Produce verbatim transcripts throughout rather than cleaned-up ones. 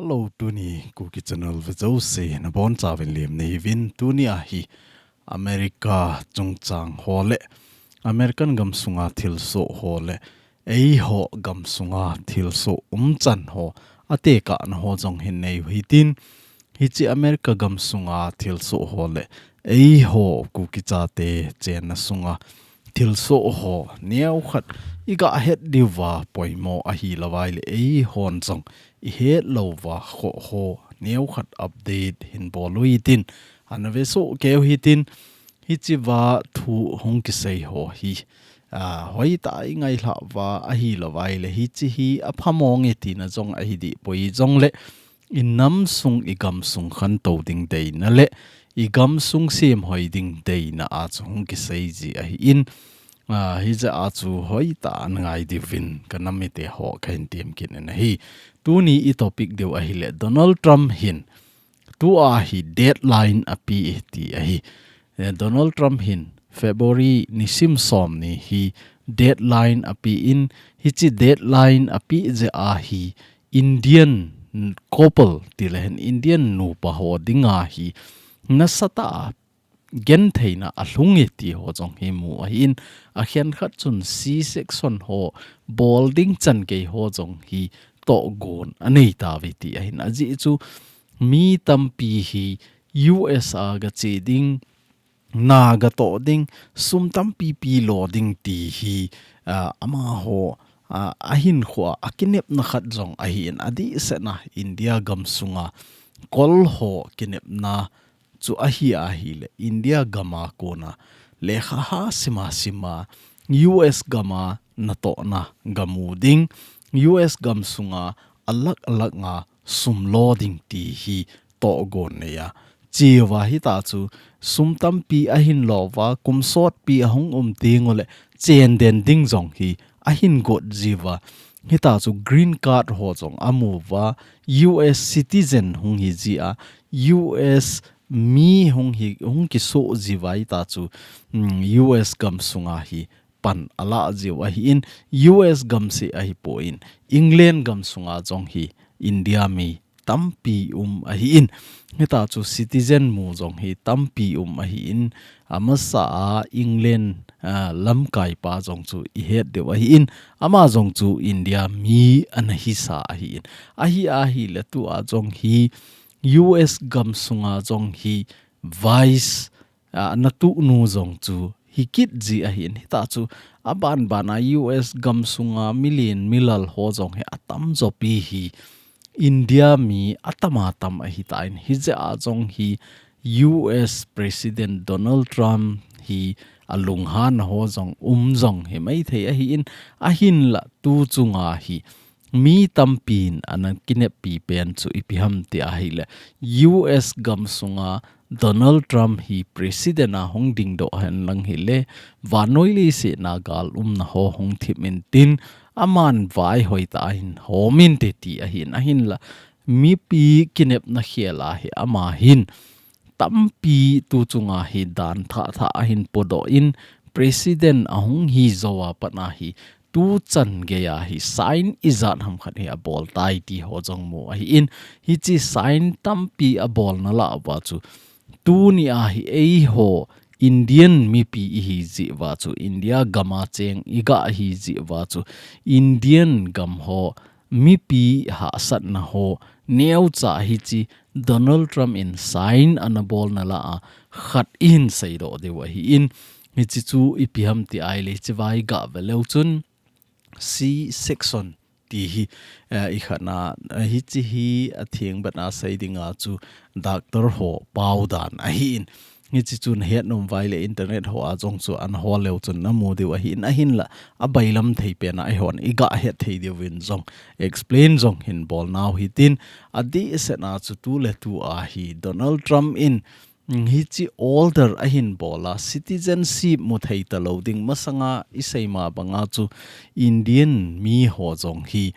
Hello, tuni Kuki Channel ve jouse nabonchauvin lemna hiuvin, tuni ahi America chungchang ho le American gamsunga thilsoh ho le eiho gamsunga thilsoh umchan ho atekahna ho jong hin nei u hitin, hiche America gamsunga thilsoh ho le eiho Kuki chate chenna sunga thilsoh ho neokhat iga het diuva poimo ahilouva ahile eihon jong ihet louva khoh ho neokhat update hin bol u hitin, ana vesoh keu hitin, hichea thu hung kisei ho hi, a, hoitah a ingailhah uva ahilouva ahile hiche hi apha mong e tina jong ahi dehpoi jongle, inam sung igam sung khantou ding deina le igam sung semhoi ding deina a chu hung kisei ji ahin, a, hijeh a chu hoitah a nangai diuvin kanam mite ho kahin temkit in ahi. Tuni i topic diu ahile Donald Trump hin tua hi deadline apeh e ti ahi. Eh, Donald Trump hin February nisim somni hi deadline apehin, hiche deadline apeh jeh a hi Indian couple tile hen Indian nupa ho dinga hi nasatah a gentheina alhung e ti ho jong hi mu ahin, akhenkhat chun C-section ho bol ding chan gei ho jong hi tohgon anei tauve ti ahin, ajeh chu mi tampi hi U S a gache ding, na gatoh ding, sum tampi pi lo ding ti hi, a, amaho, a, ahinkhoa akinepna khat jong ahin, adehsetna India gamsunga kol ho kinepna chu ahi ahile India gama kona lekha ha sima sima U S gama natohna gamu ding, U S gamsunga alakh alakh a sum lo ding ti hi tohgon neiya cheuva hita chu sum tampi ahin louva, kum sotpi ahung um tengule chenden ding jong hi ahin got jiuva. Hita chu green card ho jong amuva, U S citizen hung hi jia, U S mi hung hi, hung kisoh jiuva hita chu, mm, U S gamsunga hi pan alah jiu ahin, U S gamseh ahipon, England gamsunga jong hi India mi tampi um ahin, hita chu citizen mu jong hi tampi um ahin, amasa a England, a, lamkaipa jong chu ihet diu ahin, ama jong chu India mi ana hisa ahin, ahi ahile tua jong hi U S gamsunga jong hi vice a, natohnu jong chu hikit ji ahin, hita chu aban bana U S gamsunga milen milal ho jong hi atamjopi hi India mi atama tam ahitan, hijeh a jong hi U S President Donald Trump hi alunghanna ho jong um jong hi maithei ahin, ahinla tu chunga hi mi tampin ana kineppi pen chu ipi ham ti ahile, U S gamsunga Donald Trump hi president a hung dingdoh henlang hile, vannoi leiset a gal umna ho hung thip intin, aman vai hoitah a hin hom inte ti ahin, ahinla mipi kinepna khel a hi ama hin tampi tu chunga hi dan thah thah ahin podoh in, president ahung hi jouva pat a hi tuchan geiya hi sign ijat ham khat hi abol tai ti ho jong mu ahin, hiche sign tampi abolna lah uva chu tuni a hi eiho Indian mipi ihi jeh uva chu, India gama cheng iga hi jeh uva chu, Indian gam ho mipi hahsatna ho neocha hiche Donald Trump in sign ana bolna lah a khat ihin seidoh diu ahin, hiche chu ipi ham ti ahile, hiche vai gah ve leu chun C-section ti hi, eh, ikhatna, eh, hiche hi atheng bena sei dinga chu doctor ho pao dan ahin. Hiche chu nahet nom uva ahile internet ho a jong chu ana hol leu chun namu diu ahin, ahinla abailam thei pena eihon iga het thei diuvin jong explain jong hin bol nau hitin, adehset a chu tuletu a hi Donald Trump in, mm, hiche order ahin bol a, citizenship mu thei talou ding, masanga isei ma banga chu Indian mi ho jong hi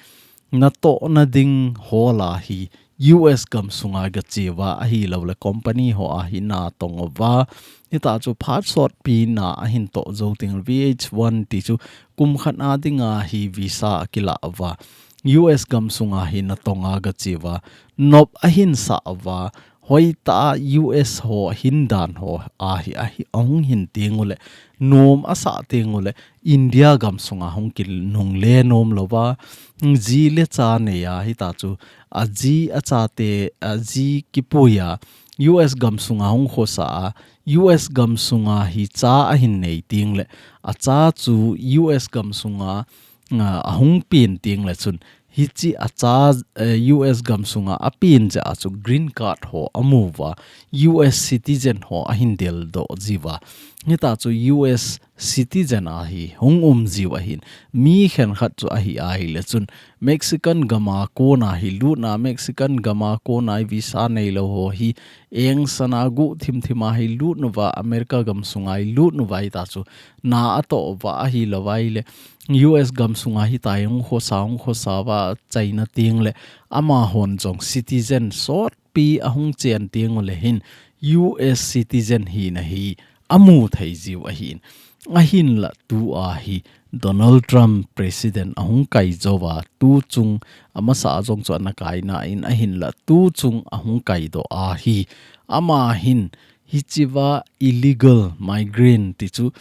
natohna ding hol a hi U S gamsunga gacheuva ahilouleh company ho a hi natong uva, hita chu phat sotpi na ahin toh jou ding, V H one ti chu kum khat a dinga hi visa akilah uva, U S gamsunga hi natonga gache uva, nop ahin sah uva, hoitah a U S ho hin dan ho ahi, ahi, ahung hin teng uleh, nom asah teng uleh, India gamsunga hung kinungle nom louva, ji le cha nei a, hitachu, aji achate, aji kipui a, U S gamsunga hung khosa a, U S gamsunga hi cha ahin nei teng leh, acha chu U S gamsunga, a, ahung pen teng leh chun, hiche acha, eh, U S gamsunga apen jeh a chu green card ho amu uva, U S citizen ho ahin deldoh ji uva. Hitachu U S citizen ahi hung um jiu ahin. Mi khenkhat chu ahi ahileh chun Mexican gama kona hi lutna, Mexican gama kona hi visa neilou ho hi engsana guh thimthima hi lut uva, America gamsunga hi lut uva hitachu na atoh uva ahilou vaileh U S gamsunga hitia hung khosa, hung khosa uva achaina teng leh amahon jong citizen sotpi ahung chen teng uleh hin U S citizen hina hi amu thei jiu ahin. Ahinlah tua hi Donald Trump president ahung kai jouva, tuchung amasa a jong chu ana kaina in ahinlah tuchung ahung kaidoh ahi. Ama hin hichea illegal migrant ti chu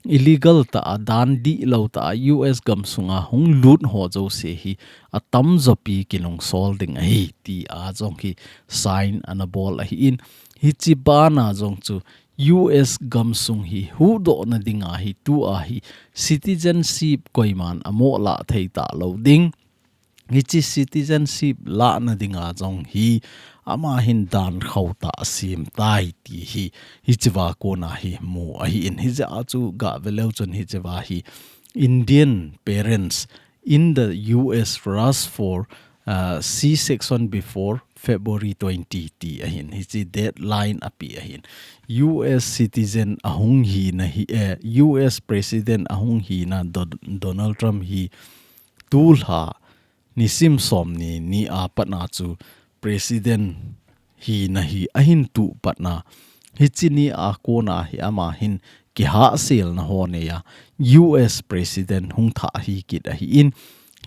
illegal tah a dan dihlou tah a U S gamsunga hung lut ho jouse hi atamjopi kinungsol ding ahi tia jong hi sign ana bol ahin. Hiche bana jong chu U S gamsung hi huhdoh na dinga hi tua hi citizenship koiman amoh lah thei talou ding. Hiche citizenship lahna dinga jong hi ama hin dan khauh tah asem tai ti hi, hichea kona hi mu ahin. Hijeh a chu gah veleu chun hichea hi Indian parents in the U S rush for, uh, C-section before February twenty ti ahin. Hiche deadline ape ahin. U S citizen ahung hina hi, eh, U S president ahung hina Do-, Donald Trump hi tulha nisim somni ni a patna chu president hina hi ahin tuh patna. Hiche ni a kona hi ama hin kihahselna ho neiya U S president hung thah hi kit ahin.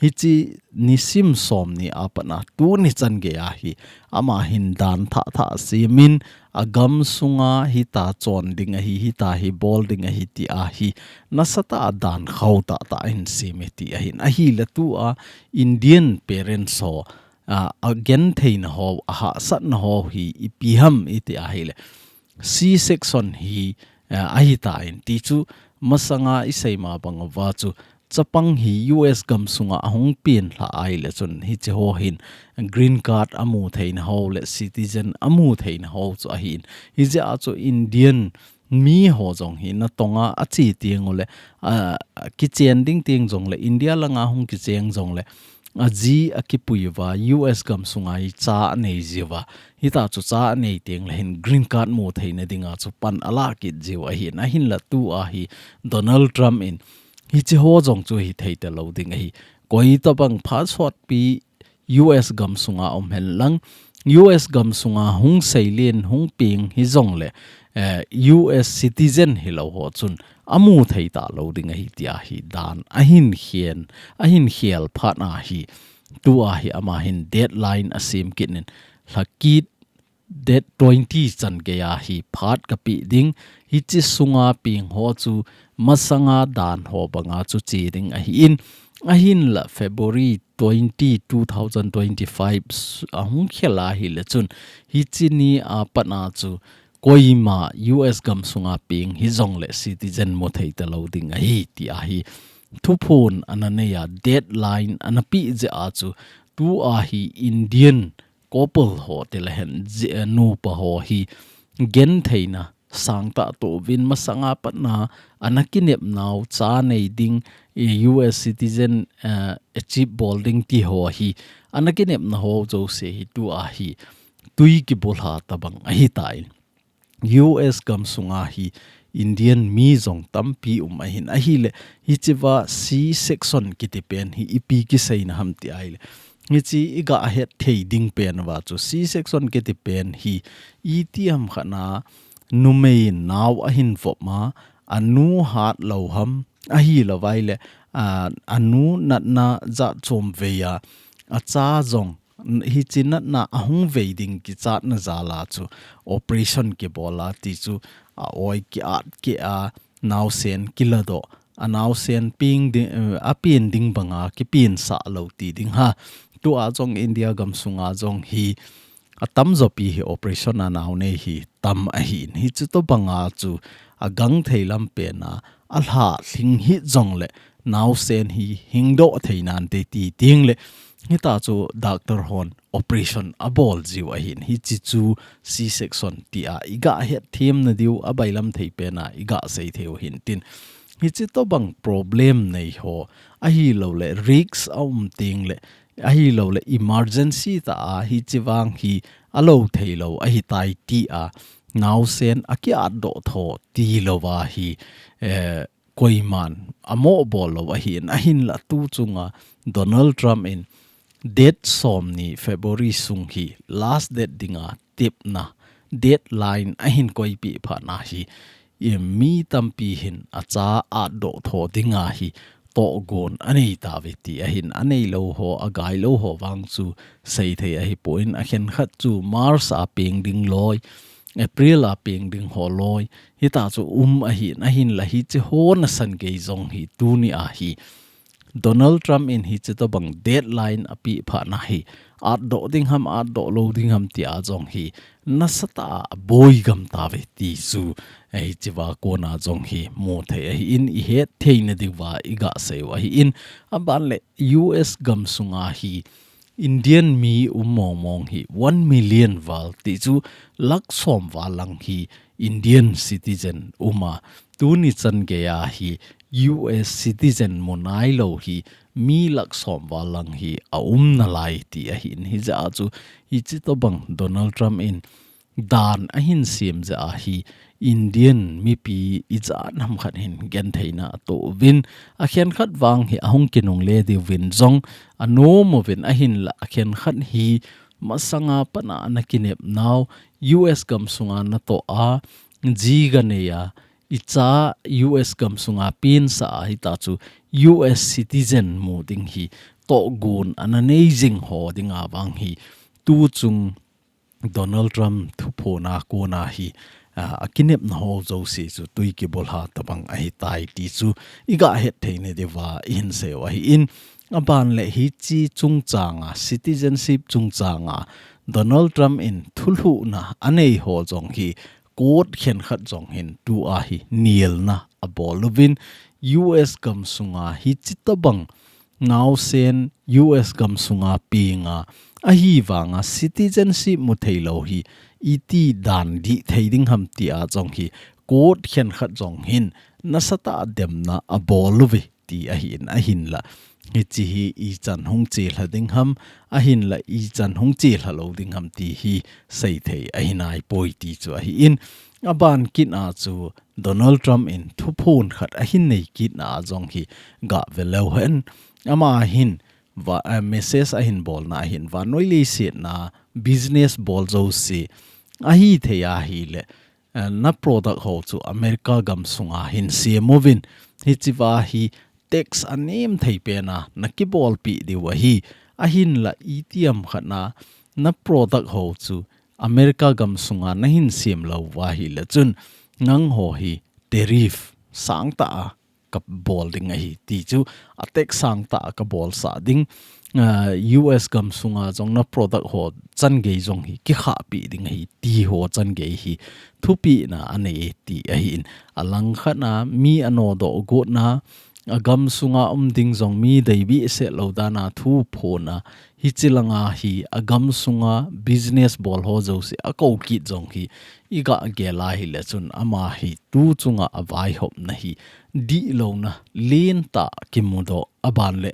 Hiche nisim somni a patna tuni chan geiya hi ama hin dan thah thah asemin, agamsunga hitia chon ding ahi, hitia hi bol ding ahi tia hi nasatah a dan khauh tah tah ahin sem e ti ahin. Ahileh tua Indian parents ho, a, agenthei na ho, ahahsat na ho hi ipi ham iti ahileh, C-section hi, a, ahitan ti chu masanga isei ma bang uva chu chapang hi U S gamsunga ahung pen lhah ahileh chun hiche ho hin green card amu theina ho le citizen amu theina ho chu ahin. Hijeh a chu Indian mi ho jong hi natonga ache teng uleh, a, kichen ding teng jongleh, India langa hung kicheng jongleh, aji akipui uva, U S gamsunga hi cha anei jiuva. Hitachu cha anei teng leh hin green card mu theina dinga chu pan alah kit jiu ahin. Ahinlah tua hi Donald Trump in hiche ho jong chu hithei talou ding ahi. Koitabang phat sotpi U S gamsunga um henlang, U S gamsunga hung seilen hung peng hijongleh, eh, U S citizen hilou ho chun amu thei talou ding ahi tia hi dan ahin khen, ahin khel phat ahi. Tua hi ama hin deadline asem kit in, lhakit date twenty chan geiya hi phat kapeh ding, hiche sunga peng ho chu masanga dan ho banga chu che ding ahin. Ahinlah February twenty, two thousand twenty-five s-, ahung khel ahileh chun, hiche ni a patna chu koima U S gamsunga peng hijongleh citizen mu thei talou ding ahi tia hi thuphon ana neiya, deadline ana peh jeh a chu tua hi Indian couple ho tilehen, je-, nupa ho hi gentheina sangtah toh uvin, masanga patna ana kinepnau cha nei ding, eh, U S citizen, eh, achieve bol ding ti ho hi ana kinepna ho jouse hi tua hi tui kibulha tabang ahitan. U S gamsunga hi Indian mi jong tampi um ahin, ahileh hichea C-section kiti pen hi ipi kiseina ham ti ahileh, hiche igah hetthei ding pen uva chu C-section kiti pen hi itiham khat a numei in nao ahin vop ma, anu hat lou ham, ahilou vaileh, a, anu natna jat chom veiya, acha jong, n-, hichi natna ahung vei ding kichatna jal a chu operation kibol a ti chu, a oi ki-at keh a, naosen kiladoh, a naosen peng ding, eh, apen ding banga kipen sah lou ti ding ha. Tua jong India gamsunga jong hi atamjo pi hi operation a nao nei hi tam ahin. Hichi tobanga chu agangthei lampen a, alha lhing hih jongle naosen hi hingdoh thei nante ti ding le, hita chu doctor hon operation abol jiu ahin. Hichi chu C-section tia iga hetthem nadiu, abailam thei pen a iga sei theiu hintin. Hichi tobang problem nei ho, ahilouleh risk aum tengle, ahilouleh emergency tah a hichi vang hi alou theilou ahitai tia naosen akiatdoh tho tilouva hi, eh, koiman amoh bol lou ahin, ahinla tu chunga Donald Trump in date somni February sung hi last date dinga tepna deadline ahin koipeh phat na hi, i mi tampi hin acha atdoh tho dinga hi tohgon anei tauve ti ahin, aneilou ho, agailou ho vang chu seithei ahipoi, akhenkhat chu March a peng ding loi, April a peng ding ho loi, hita chu um ahin, ahinla hichi ho nasan gei jong hi tuni a hi Donald Trump in hichi tobang deadline apeh phat na hi, atdoh ding ham, atdoh lou ding ham tia jong hi nasatah a aboi gam tauve ti chu, eh, hichiva kona jong hi mu thei ahin, ihet theina diuva iga seiu ahin. Aban le U S gamsunga hi Indian mi um mong mong hi one million val ti chu lakh som val lang hi Indian citizen um a, tuni chan geiya hi U S citizen mu nailou hi mi lakh som val lang hi aum nalai ti ahin. Hijeh a chu hichi tobang Donald Trump in dan ahin sem jeh a hi Indian mipi ijat ham khat hin gentheina atoh uvin, akhenkhat vang hi ahung kinungle diuvin jong anom uvin, ahinla akhenkhat hi masanga pat a ana kinep nau, U S gamsunga natoh a, ji ga nei a, icha U S gamsunga pensah a, hita chu U S citizen mu ding hi tohgon ana nei jing ho dinga vang hi tu chung Donald Trump thuphon a kona hi, ah, akinepna ho jouse chu tui kibulha tabang ahitai ti chu iga het theina diuva ihin seiu ahin. Aban le hichi chungchanga, citizenship chungchanga Donald Trump in thulhuhna anei ho jong hi court khenkhat jong hin tua hi nialna abol uvin, U S gamsunga hichi tobang naosen U S gamsunga penga, ahivanga citizenship mu theilou hi iti dan dih thei ding ham tia jong hi court khenkhat jong hin nasatah a demna abol uve ti ahin, ahinla hichi hi ichan hung chelha ding ham, ahinla ichan hung chelha lou ding ham ti hi seithei ahinaipoi ti chu ahin. Aban kit a chu Donald Trump in thuphon khat ahin nei kit na jong hi gah ve leu hen. Ama hin va, eh, message ahin bolna ahin, vannoi leiset a business bol jouse ahithei ahile, eh, na product ho chu America gamsunga hin sem uvin, hichiva hi tax anem thei pen a nakibolpeh diu ahi, ahinla itiham khat a na product ho chu America gamsunga nahin sem lou uva ahile chun nangho hi tariff sangtah a kabol ding ahi ti chu, a tax sangtah a kabolsah ding, ah, U S gamsunga jong na product ho changei jong hi kikhahpeh ding ahi ti ho changei hi thupehna anei ti ahin. Alangkhat a mi anodoh gotna, agamsunga um ding jong mi deibehseh lou dan a thuphon a, hichi langa hi agamsunga business bol ho jouse akou kit jong hi iga gel ahile chun ama hi tu chunga avaihopna hi dihlouna lentah kimudoh aban le,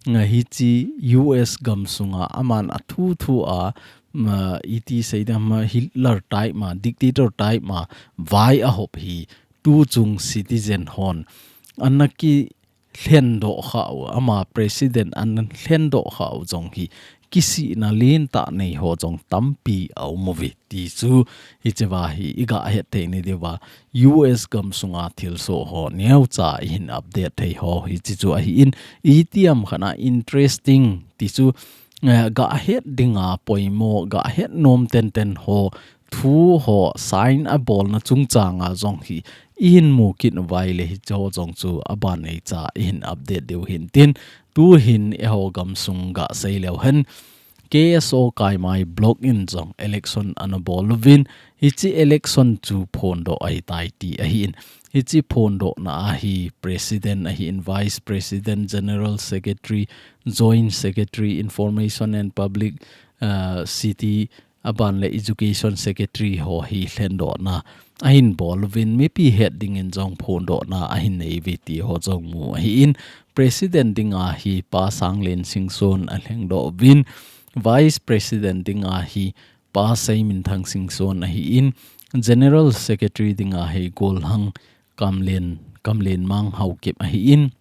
nga hichi U S gamsunga aman athu thu a, ma, iti seiding ham, Hitler type ma, dictator type ma vai ahop hi tu chung citizen hon ana kilhendoh khau, ama president ana lhendoh khau jong hi kisihna lentah nei ho jong tampi aum uve ti chu hichiva hi iga het theina diuva U S gamsunga thilsoh ho neocha ihin update thei ho hichi chu ahin. Itiham khat a interesting ti chu eh, gah het dinga poimo, gah het nom tenten ho, thu ho, sign abolna chungchanga jong hi, ihin mu kit uva ahile hiche ho jong chu aban neicha ihin update diu hintin, tuhin eiho gamsung gah sei leu hen, K S O Kaimai block in jong election ana bol uvin, hiche election chu phondoh ahitai ti ahin. Hiche phondohna a hi president ahin, vice president, general secretary, joint secretary, information and public, uh, city, aban le education secretary ho hi lhendohna ahin bol uvin, mipi het dingin jong phondohna ahin nei uve ti ho jong mu ahin. President dinga hi Pa Sanglen Singson alhengdoh uvin, vice president dinga hi Pa Seiminthang Singson ahin, general secretary dinga hi Golhang Kamlen, Kamlenmang Haokip ahin,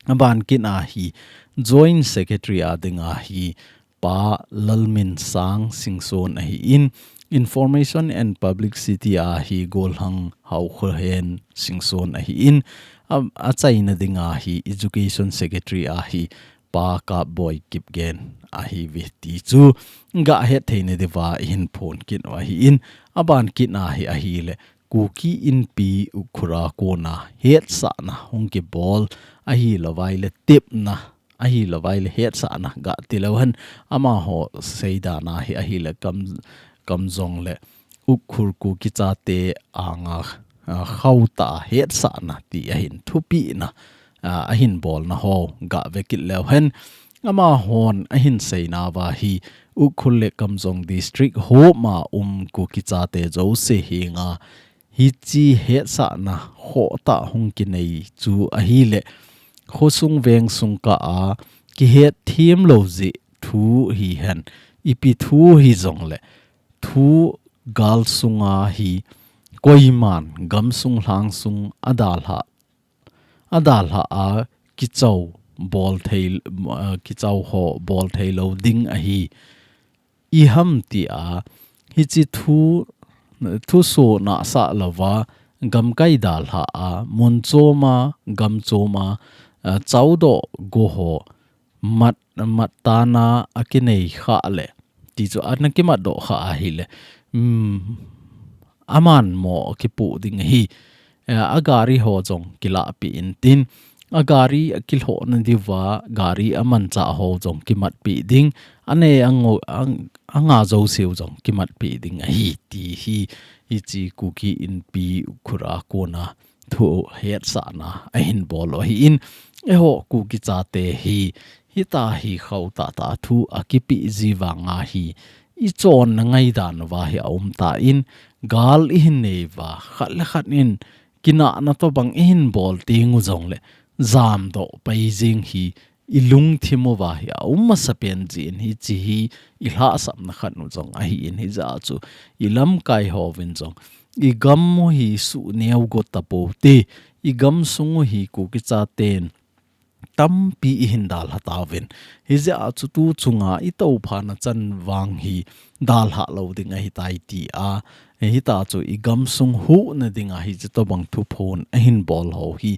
aban kit a hi joint secretary a dinga hi Pa Lalminsang Singson ahin, information and publicity a hi Golhang Haokhohen Singson ahin, a, achaina dinga hi education secretary a hi Pa Kapboi Kipgen ahiuve ti chu gah het theina diuva ihin phon kit u ahin, aban kit a hi ahile Kuki Inpi Ukhrul a kona hetsahna hung kibol ahilouva ahile tepna ahilouva ahile hetsahna gah ti leu hen, amaho seidan a hi ahile Kam, Kamjong le Ukhrul Kuki chate anga, a, khauh tah a hetsahna ti ahin thupehna, a, ahin bolna ho gah ve kit leu hen, amahon ahin seina uva hi Ukhrul le Kamjong district homa um Kuki chate jouse henga hiche hetsahna khohtah hung kinei chu ahile khosung vengsung kah a kihet themlou jeh thu hihen, ipi thu hijongle thu gal sunga hi koiman gamsung lhangsung adalhah, adalhah a kichou bol thei, a, kichou ho bol theilou ding ahi. Iham tia hiche thu, thusoh nahsah louva gamkai dalhah a, mun chom a, gam chom a, a, choudoh go ho mat, mat tana akinei khah le, ti chu ana kimatdoh khah ahile, um, aman mo kipoh ding ahi, eh, agari ho jong kilahpeh intin, agari akilhohna diuva, gari amanchah ho jong kimatpeh ding, anei angou, ang, anga jouseu jong kimatpeh ding ahi, ti hi, hiche Kuki Inpi Ukhrul a kona thu hetsahna ahin bol u ahin, eiho Kuki chate hi, hitia hi khauh tahtah thu akipeh ji vanga hi, ichonna ngaidan uva hi aum tan, gal ihin nei uva, khat le khat in kinahna tobang ihin bol teng u jongle, jamdoh pai jeng hi, ilungthim uva hi aum masapen jin hiche hi ilhahsamna khat u jong ahin, hijeh a chu ilamkai hovin jong igam u hi suhneo go tapou te, igamsung u hi Kuki chaten tampi ihin dalha tauvin. Hijeh a chu tu chunga itophana chan vang hi dalhah lou ding ahitai tia, hitia chu igamsung huhna dinga hiche tobang thuphon ahin bol ho hi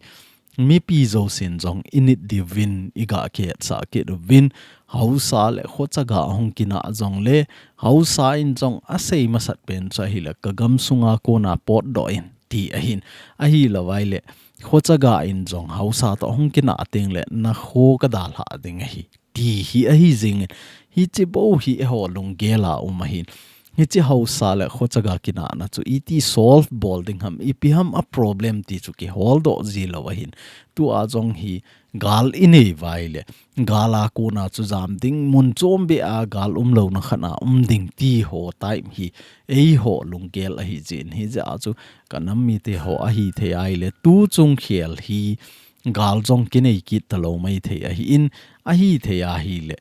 mipi jousen jong init diuvin igah kihetsah kit uvin, haosa le khochaga hung kinah jongle, haosa in jong asei masat pen chu ahile kagamsunga kona potdoh in ti ahin, ahilouva ahile khochaga in jong haosa toh hung kinah tengle nakho kadalhah ding ahi, ti hi ahi jengin, hiche bou hi eiho lunggel a um ahin, hiche haosa le khochaga kinahna chu iti solve bol ding ham, ipi ham a problem ti chu kiholdoh ji lou ahin, tua jong hi gal inei uva ahile gal a kona chu jam ding, mun chombeh a gal umlouna khat a um ding ti ho time hi eiho lunggel ahi jin, hijeh a chu kanam mite ho ahithei ahile tu chung khel hi gal jong kinei kit talou maithei ahin, ahithei ahile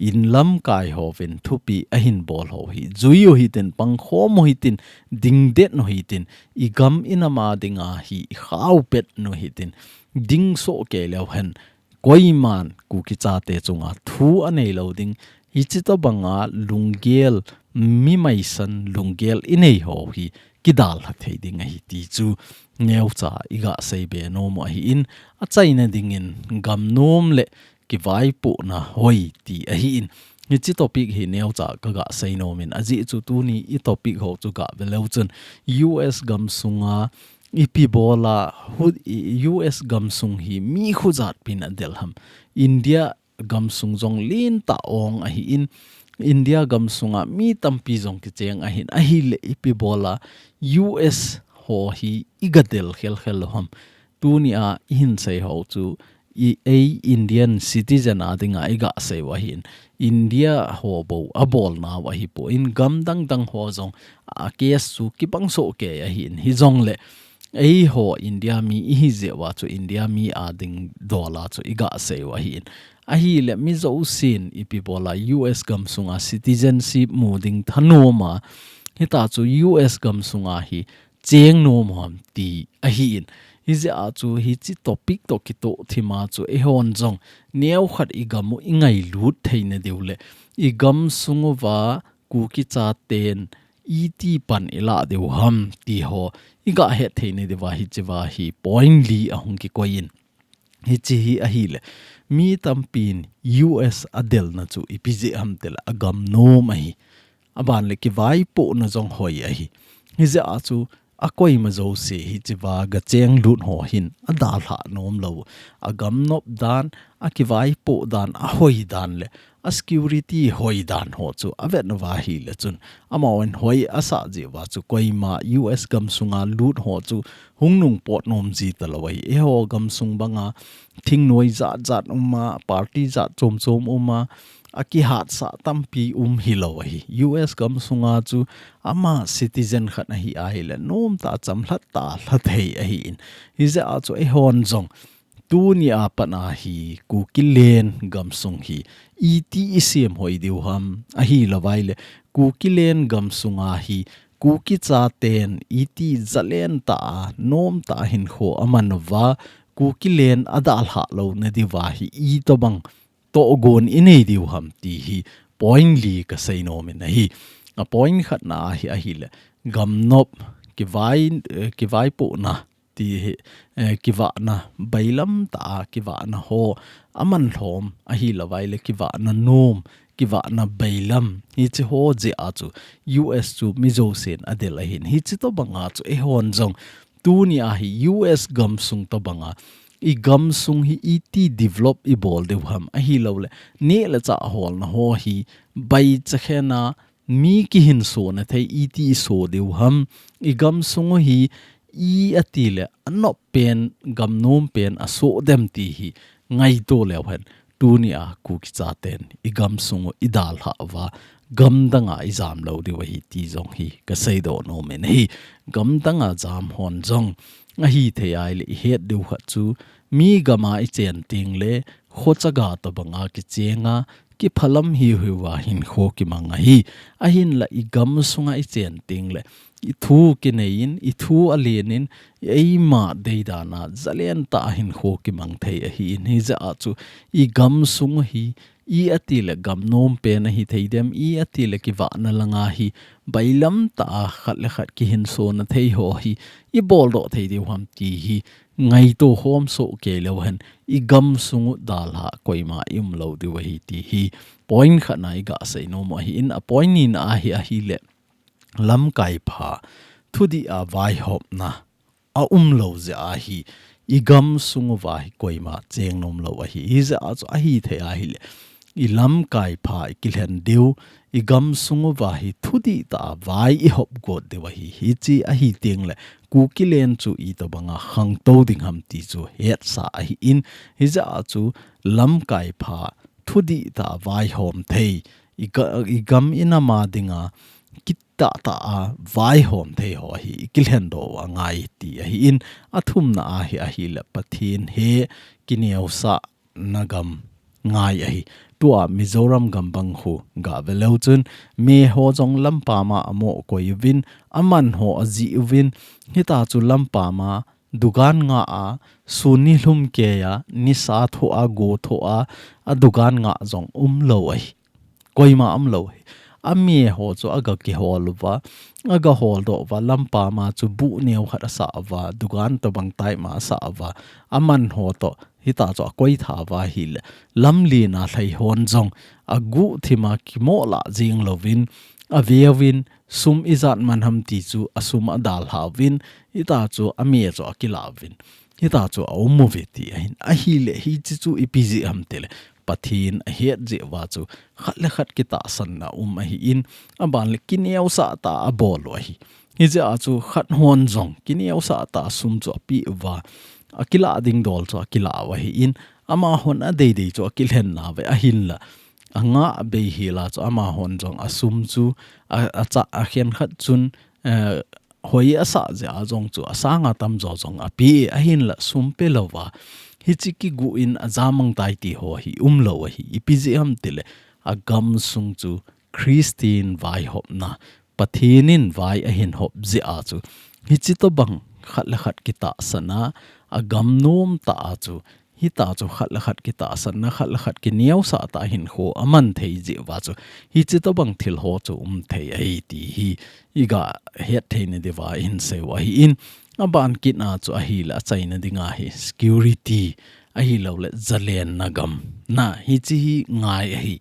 inlamkai hovin thupeh ahin bol ho hi jui u hitin, pangkhom u hitin, dingdet u hitin, igam inam a dinga hi ikhao pet u hitin, dingsoh kei leu hen koiman Kuki chate chunga thu anei lou ding, hiche tobanga lunggel, mi maisan lunggel inei ho hi kidalha thei ding ahi ti chu neocha igah seibe nom u ahin, achaina dingin gamnom le kivaipohna hoi ti ahin, Hiche topic hi neocha kaga seinom in, ajeh chu tuni i topic ho chu gave leu chun U S gamsunga ipi bola, hu-, i-, U S gamsung hi mi khu jat pin adel ham. India gamsung jong lentah ong ahin, India gamsunga mi tampi jong kicheng ahin, ahile ipi bola U S ho hi iga del khelkhel lou ham. Tunia ihin sei ho chu i ei Indian citizen a dinga iga sei u ahin, India ho bou abolnau ahipoi, gam dangdang ho jong a case chu kibang soh kei ahin, hijongle eiho India mi ihi jeh uva chu India mi a ding dola chu iga sei u ahin. Ahile mi jousen ipi bola U S gamsunga citizenship mu ding thanom a, hita chu U S gamsunga hi cheng nom u ham ti ahin. Hijeh a chu hiche topic toh kitoh thima chu eihon jong neokhat igam u ingailut theina diu le igamsung uva Kuki chaten iti pan ilah diu ham ti ho iga het theina diuva hichea hi point li ahung kikoi in. Hiche hi ahile mi tampin U S adelna chu ipi jeh ham tile agam nom ahi. Aban le kivaipohna jong hoi ahi. Hijeh a chu akoima jouse hichea gacheng lut ho hin adalhah nom lou. Agam nop dan, akivaipoh dan, ahoi dan le a security hoi dan ho chu avet uva ahile chun, amahon hoi asah jeh uva chu koima U S gamsunga lut ho chu hung nung pot nom ji talou ahi. Eiho gamsung banga thingnoi jat jat um a, party jat chom chom um a, akihatsah tampi um hilou ahi. U S gamsunga chu ama citizen khat ahi ahile nomtah a chamlhat tah a lha thei ahin. Hijeh a chu eihon jong tunia pat a hi Kukiland gamsung hi iti isem hoi diu ham, ahilou vaile Kukiland gamsunga hi Kuki chaten iti jalen tah a nomtah a hinkho aman uva, Kukiland adalhah louna diuva hi itobang tohgon inei diu ham ti hi point li kasei nom in ahi. A point khatna ahi, ahile gamnop, kivai, eh, kivaipohna ti hi, eh, kivahna bailam tah a kivahna ho aman lhom, ahilou vaile kivahna nom, kivahna bailam, hiche ho jeh a chu U S chu mi jousen adel ahin. Hiche tobanga chu eihon jong tunia hi U S gamsung tobanga igamsung hi iti develop ibol diu ham, ahilou le neh le chah holna ho hi baicha khen a mi kihinsona thei iti iso diu ham, igamsung u hi i ati le anop pen, gamnom pen asoh dem ti hi ngaito leu hen, tunia Kuki chaten igamsung u idalhah uva, gamdanga ijam lou diu ahi ti jong hi kaseidoh nom in ahi. Gamdanga jam hon jong ahithei ahile ihet diu khat chu mi gama ichen tengle khochaga tobanga kichenga, kiphalam hiu hiuva hinkho kimang ahi. Ahinla igamsunga ichen tengle ithu kinei in, ithu alen in, eima deidan a jalen tah a hinkho kimang thei ahin. Hijeh a chu igamsung u hi i ati le gamnom pen ahithei dem, i ati le kivahna langa hi bailam tah a khat le khat kihinsona thei ho hi iboldoh thei diu ham ti hi ngaito khom soh kei leu hen, igamsung u dalhah koima ium lou diu ahi ti hi point khatna iga seinom u ahin, a point nina ahi, ahile lamkai pha, thudih a vaihopna aum lou jeh a hi igamsung uva hi koima cheng nom lou ahi. Hijeh a chu ahithei ahile ilamkai pha ikilhen diu, igamsung uva hi thudih tah a vai ihop got diu ahi. Hiche ahi tengle Kukiland chu itobanga khangtou ding ham ti chu hetsa ahin. Hijeh a chu lamkai pha, thudih tah a vaihom thei, iga-, igam inam a dinga kit tahtah a vaihom thei ho hi ikilhen doh u angai ti ahin, athumna ahi, ahile Pathen he kineosahna gam ngai ahi. Tua Mizoram gam bang khu gave leu chun, me ho jong lampam a amoh koi uvin, aman ho ajih uvin, hita chu lampam a dukan ngah a, sun nilhum kei a, nisa thoh a, go thoh a, adukan ngah jong umlou ahi. Koima umlou ahi. Ame ho chu aga kihol uva, aga holdoh uva, lampam a chu buh neo khat asah uva, dukan tobang taima asah uva, aman ho toh Hita chu akoi tha uva ahile, lamlen a lhai hon jong, aguh thim a kimoh lah jing louvin, aveuvin, sum ijat man ham ti chu, asum adalha uvin, hita chu ame chu akilah uvin, hita chu aum uve ti ahin. Ahile, hiche chu ipi jeh ham tile, Pathen ahet jeh uva chu, khat le khat kitahsanna um ahin, aban le kineosah tah a abol u ahi. Hijeh a chu khat hon jong, kineosah tah a sum chu apeh uva, akilah ding dol chu akilah u ahin, amahon adeidei chu akilhen nauve ahinla, angah bei hel a chu amahon jong asum chu, a, acha, akhenkhat chun, eh, hoi asah jeh a jong chu asang atamjo jong ape ahinla sum pe louva, hiche kiguh in ajamang tai ti ho hi umlou ahi. Ipi jeh ham tile, agamsung chu Christian vaihopna, Pathen in vai ahin hop jeh a chu, hiche tobang khat le khat kitahsan a, agam nom tah a chu, hita chu khat le khat kitahsanna, khat le khat kineosah tah a hinkho aman thei jeh uva chu, hiche tobang thil ho chu um thei ahi ti hi, iga het theina diuva ihin sei u ahin, aban kit a chu ahile achaina dinga hi security, ahilouleh zalenna gam. Na, hiche hi ngai ahi.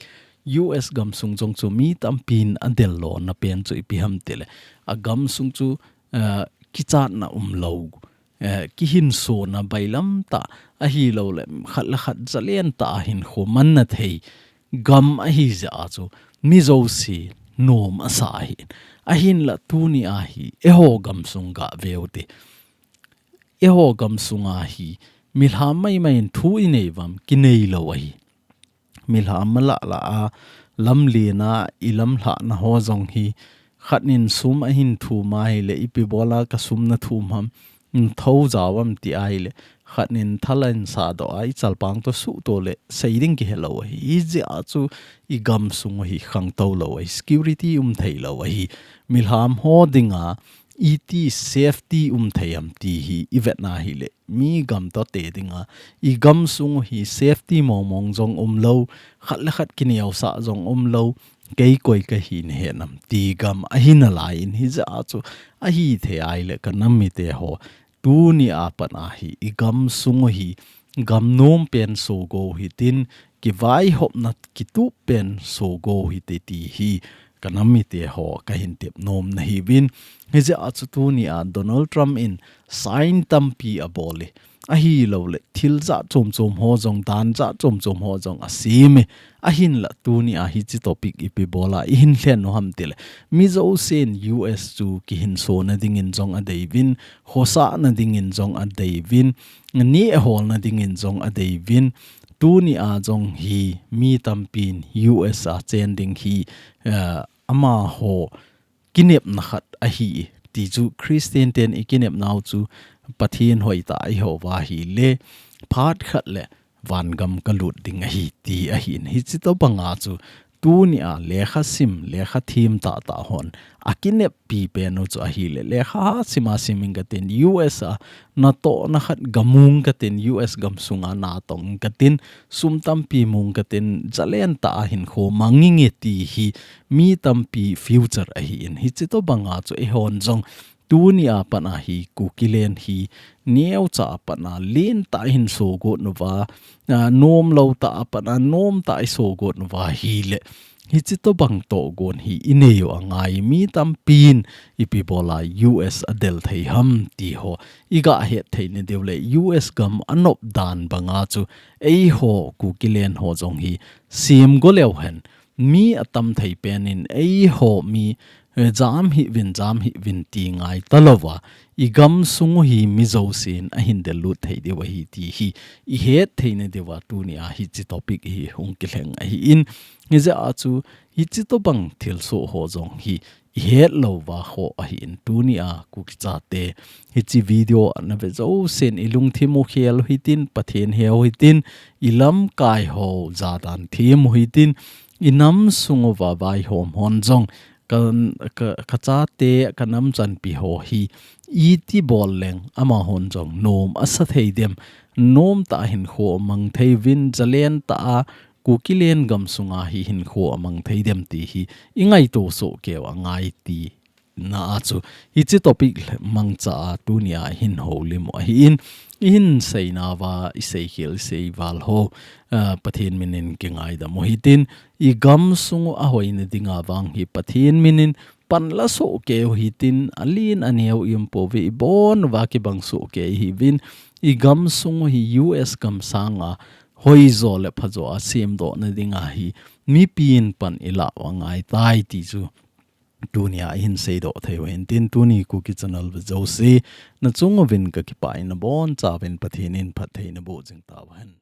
U S gamsung jong chu mi tampin adel lona pen chu ipi ham tile, agamsung chu, eh, kichatna umlou, eh, kihinsona bailam tah, ahilouleh khat le khat zalen tah a hinkho manna thei gam ahi jeh a chu, mi jouse nom asa ahi. Ahinla tuni a hi, eiho gamsung gah veu te. Eiho gamsung a hi, milham maimai in thu inei uvam, kinei lou ahi. Milham malah lah a, lamlen a ilamlhahna ho jong hi, khat nin sum ahin thum ahile, ipi bol a kasum nathum ham, nathou jao uvam ti ahile, khat nin thala in sadoh a, ichalpang toh suhto le, sei ding kihelou ahi. Hijeh a chu, igamsung u hi khangtou lou ahi, security um thei lou ahi. Milham ho dinga, iti safety um thei ham ti hi ivetna hile, mi gam toh te dinga, igamsung u hi safety mongmong jong umlou, khat le khat kineosah jong umlou, kei koi kahi nahet nam ti gam ahi nalai in, hijeh a chu ahithei ahile kanam mite ho, tuni a pat a hi igamsung u hi gam nom pen sohgo hitin, kivaihopna kitup pen sohgo hite ti hi kanam mite ho kahin tep nom nahiuvin. Hijeh a chu tuni a Donald Trump in sign tampi abol e, ahilouleh thil jat chom chom ho jong, dan jat chom chom ho jong asem e. Ahinla tuni a hiche topic ipi bol a ihin lhen u ham tile, mi jousen U S chu kihinsona dingin jong adeiyuvin, khosahna dingin jong adeiyuvin, neh holna dingin jong adeiyuvin, tuni a jong hi mi tampin U S a chen ding hi, eh, amaho kinepna khat ahi, ti chu Christian ten ikinepnau chu Pathen hoitah a ihou uva ahile, phat khat le vangam kalut ding ahi, ti ahin. Hiche tobang a chu tuni a lekha sim, lekha them tahtah hon akineppi pen u chu ahile, lekha sim a sim ing katin, U S a natohna khat gamu ing katin, U S gamsung a natong ing katin, sum tampi mu ing katin, zalen tah a hinkho mang inge ti hi mi tampi future ahin. Hiche tobang a chu eihon jong tuni a pat a hi Kukiland hi neocha a pat a lentah a hin sohgot uva, a, nomlou tah a pat a nomtah a isohgot uva ahile, hiche tobang tohgon hi inei u angai. Mi tampin ipi bol a U S adel thei ham ti ho igah het theina diu le, U S gam anop dan bang a chu eiho Kukiland ho jong hi semgo leu hen, mi atam thei pen in eiho mi, eh, jam hih uvin, jam hih uvin ti ngai talouva, igamsung u hi mi jousen ahin del lut thei diu ahi ti hi ihet theina diuva tuni a hiche topic hi hung kilheng ahin. Hijeh a chu hiche tobang thilsoh ho jong hi ihet louva ho ahin, tuni a Kuki chate hiche video ana ve jousen ilungthim u khel u hitin, Pathen heu hitin, ilamkai ho jadan them u hitin, inam sung uva vaihom hon jong, ka, ka, kachate, kanam chanpi ho hi iti bol leng amahon jong nom asa thei dem, nomtah a hinkho mang thei uvin, zalen tah a Kukiland gamsung a hi hinkho amang thei dem ti hi ingaito soh keu angai ti na a chu hiche topic mangcha a tunia hin houlim u ahin, ihin seina uva isei khel isei val ho, ah, Pathen min in kingaidam u hitin, igam sung u ahoina dinga vang hi Pathen min in pan la soh kei u hitin, alen aneo i um pouve, ibon uva kibang soh kei ihiuvin, igam sung u hi U S gam sanga hoijo le phajo a semdohna dinga hi mipin pan ilah u angaitai ti chu tunia ihin seidoh thei u ahin tin, tuni Kuki channel ve jouse nachung uvin kakipah in, nabonchauvin Pathen in phatthei naboh jing tauhen.